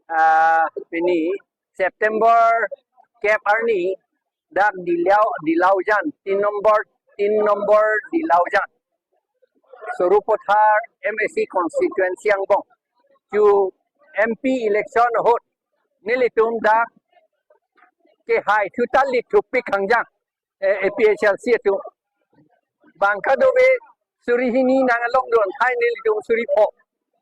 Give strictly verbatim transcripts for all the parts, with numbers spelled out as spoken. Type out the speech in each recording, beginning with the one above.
ah, pini September kep arni dak Dilau, Dilaujan, tin nombor, tin nombor Dilaujan. Sarupathar M A C constituency angbong chu M P election ahut nelitum dak kehai thuta lithupik hangjang, eh, A P H L C atum. Bang kadokave suri hini nang alongdun, hai nelitum suri pho,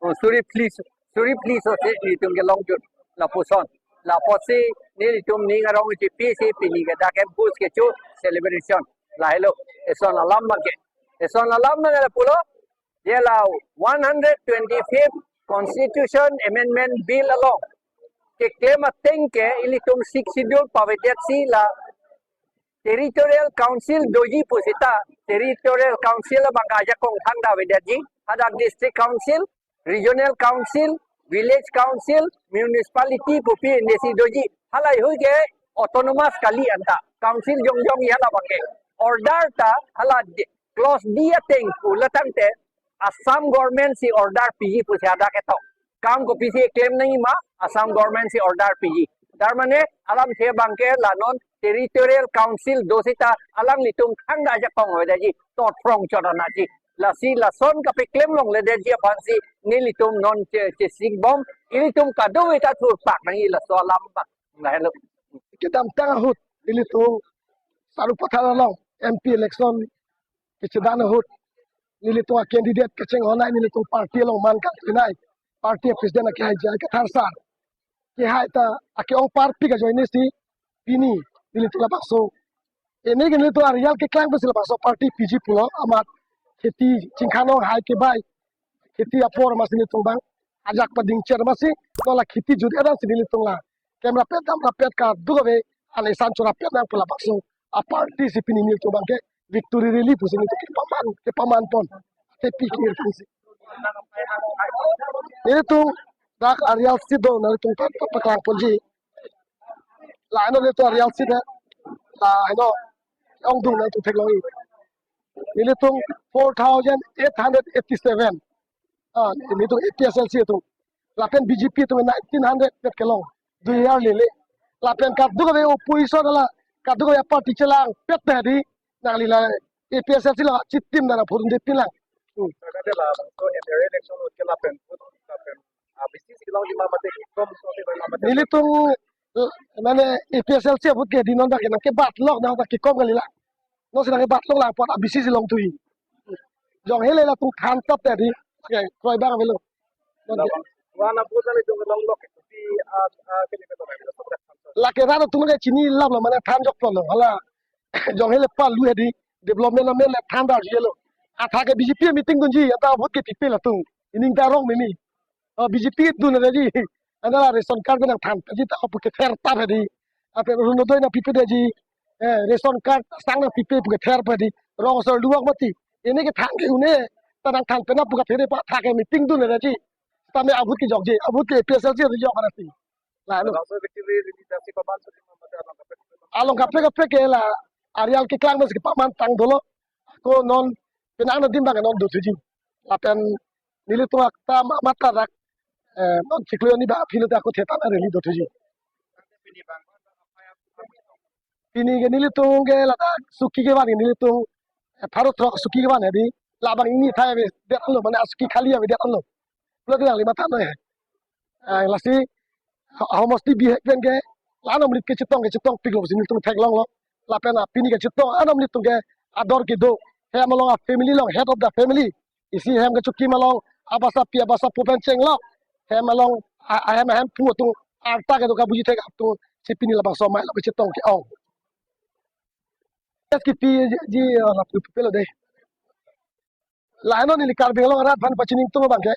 oh, suri phli, suri phli so se nelitum kelongdun. Lapuson. Lapusi nelitum ning arong iti pisi pini ke dak campus kecho celebration. Lahelo. Eson alam abangke. Eson alam abangke lapulo. Ye la one hundred twenty-fifth Constitution Amendment Bill along keklem ateng ke ilitum Sixth Schedule pavedetsi la Territorial Council doji pusita, Territorial Council abang ajakong thangta avedetji, hadak District Council, Regional Council, Village Council, Municipality pupi indesi doji. Halahei ke autonomous kali anta. Council jongjong ya labangke. Order ta hala di- clause D ateng pu latangte Assam government si order piji pusi hadak ketok. Kam kopisi klem nangji ma, Assam government si order piji. Tar mane alamthe abangke la non Territorial Council do sita alanglitum thangta ajakong avedetji, totphrong chot anatji. Lasi lason kapeklem longledetji aphansi nelitum non che, chesik bom, ilitum kadokave ta thurpak nangji laso alam abang. Lahelo. Kedamtang ahut nelitum Sarupathar along M P election kechedan ahut nelitum a candidate kachinghon ai, nelitum party along man kangtui ai, party president akehai J I Kathar sir. Kehai ta ake-ong party kajoine si pini nelitum labangso ini ke nelitum areal keklang pusi labangso party piji pulo, amat kheti chingkhanong hai kebai, kheti apor masi nelitum abang ajak padingcher masi, non la kheti jut edan si nelitum la kemrapet damrapet kadokave an esan chorapet nang pu labangso a party si pini nelitum abangke victory rally pusi nelitum kepaman, kepaman pon. Te pikir pusi. Nelitum dak areal si do, nelitum pa, pa, paklang ponji. La ano nelitum areal si de. La ano ongdung nelitum theklong-i. Nelitum four thousand eight hundred eighty-seven. Ah, nelitum A P H L C atum. Lapen B J P atum nineteen hundred pet kelong. Dui hajar lele. Lapen kadokave opposition la, kadokave party chelangpet ta di, nangli la A P H L C la chitim dana phurun de pinlang. Hmm. Kada la, so M L A election ke lapen, lapen, ah, B C C long lima mate, kom so lima mate. Nelitum, eh, mane A P H L C ahut ke di non dak ke nang kebat lok nang dak kekom kali la. Non si nang kebat lok la apot a B C C longthui. Jong hele latum than tap ta di. Oke, kroi abang avelo. Labang. Wana buta le jong longlok di, ah, ah, kini ke to. Lake rat atum ke chini lap lo mane than joklo. Hala. Jong hele palu hedi, development amen le than darji lo. Athak ke B J P meeting dunji, anta vote ke pipe latum. Ining ta rong mimi. Oh, B J P dun hedi. Anta la ration card nangthanji ta apu kether ta hedi. Ape Orunodoi nangpipedetji. Eh, ration card sang nangpipe pu kether pa hedi. Rong asor luwak mati. Ini kethan ke une ta nangthan pena pu kether pa athak ke meeting dun hedi. Tame a vote ke jokji, a vote ke A P H L C jok anasi. La, no. Laso victory rally dasi paman so di mama along kaprek kaprek. Along kaprek kaprek ke la areal keklang mas kepaman tang dolo. Ko non penang na dim bang non dothuji. Lapen nelitum akta ma-, mata rak, eh, non chiklo ni ba philo ta ko theta na rally dothuji. Pini ke nelitum ke ladak suki kevan ke nelitum, eh, pharo throk suki kevan hedi. Labang ini thai avedet lo, mane asuki khali avedet lo. Pulo kelang lima than lo ya. Ah, lasi, ha-, homosti bihek pen ke, la anom lit kechetong, kechetongpiklo pusi nelitum theklonglo. Lapen a pini kechetong anom lit atum ke ador kedo. Hem along a family along, head of the family. Isi hem kechokim along, abasa pi, abasa po pen chenglok. Hem along, a, ahem, ahem pu atum, arta kedo kabuji thek atum, si pini labangso amei along kechetong ke-ong. Yes, kipi ji, ji, ah, lapu pelo de. La non ili Karbi Anglong arat aphan pachiningtung abangke.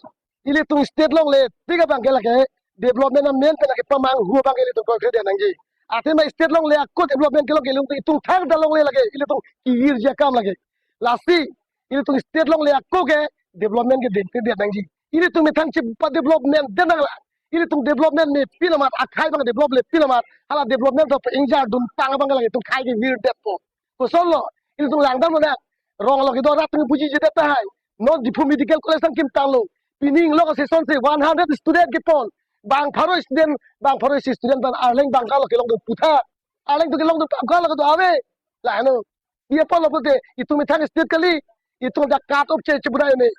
Ilitum state longle tik abangke lake development amen pen lake pamanghu abangke ilitum koi kre nangji. Athema state longle ako development kelong ke ilitum itum thangta longle lake ilitum kivir ji akam lake. Lasi ilitum state longle ako ke development ke dengte det nangji. Ilitum methang chepa development det nanglang. Ilitum development mepin amat, akhai abang develop lepin amat. Hala development to ingjardun tang abang lake itum khai kevirdetpo. Kosonlo, ilitum langdamlo na. Rong along kedo arat atum puji jedet tahai. Non Diphu Medical College nangkim tanglo. Pini inglok a-session si one hundred student kepon. Bang pharo student, bang pharo student aphan Arleng bang kalo kelongdun puthot. Arleng atum kelongdun pam kalo kedo ave. Laheno. Dia apotlo pulote, itum methang state kali, itum dak cut off che chebura ini.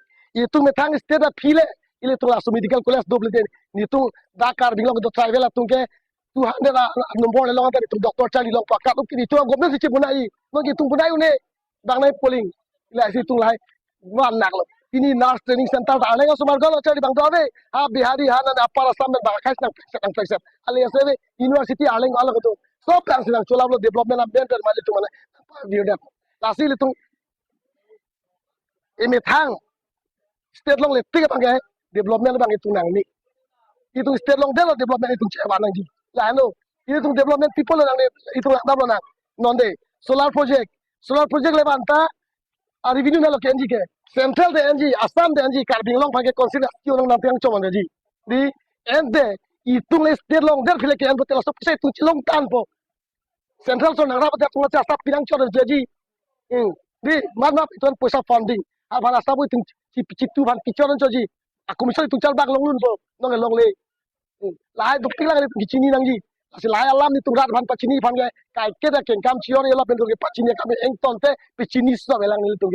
Itum methang state aphi le, ilitum laso medical college do pulote, itum dak Karbi Anglong do tribal atum ke two hundred a, a number le long anta itum doctor charli longpo, cut off ke itum government si chebunai, non itum bunai un-e, bang nai polling, lasi itum lahai, van naklo. Pini nurse training center ta Arleng asomar kalo charli bang do ave, ha Bihari, ha non Upper Assam pen bang khais nang flexet, nang flexet. Ale ase ave, university Arleng kalo kedo. So bang si nang cholaplo development a ben pen mali itum mane. Dia dak. Lasi ilitum emethang state along le tik abang ke development abang itum nangne. Itum state along delo development itum chevan nangji. Laheno. Itum development people nangne, itum daplo nang. Non de solar project. Solar project le banta a revenue nalo ke-enji ke. Central de enji, Assam de enji, Karbi Anglong aphan ke consider asti orang nang tiang chomang gaji. Di ente itum le state along der phile ke-en pulote laso poisa itum chelong tanpo. Central so nangrap aja tunggal chasta pinang chor jaji. Hmm. Di mana itum poisa funding. Aphan asabo itum chi, chi, chitu aphan pichor jaji. A commission itum charbak longlunpo. Non ke longle. Hmm. Lahai dukpik lang itum kechini nangji. Lasi lahai alam itum rat aphan pachini aphan ke. Kaiketa kengkam chior ela pen ke pachini kami engtonte pachini so belang itum.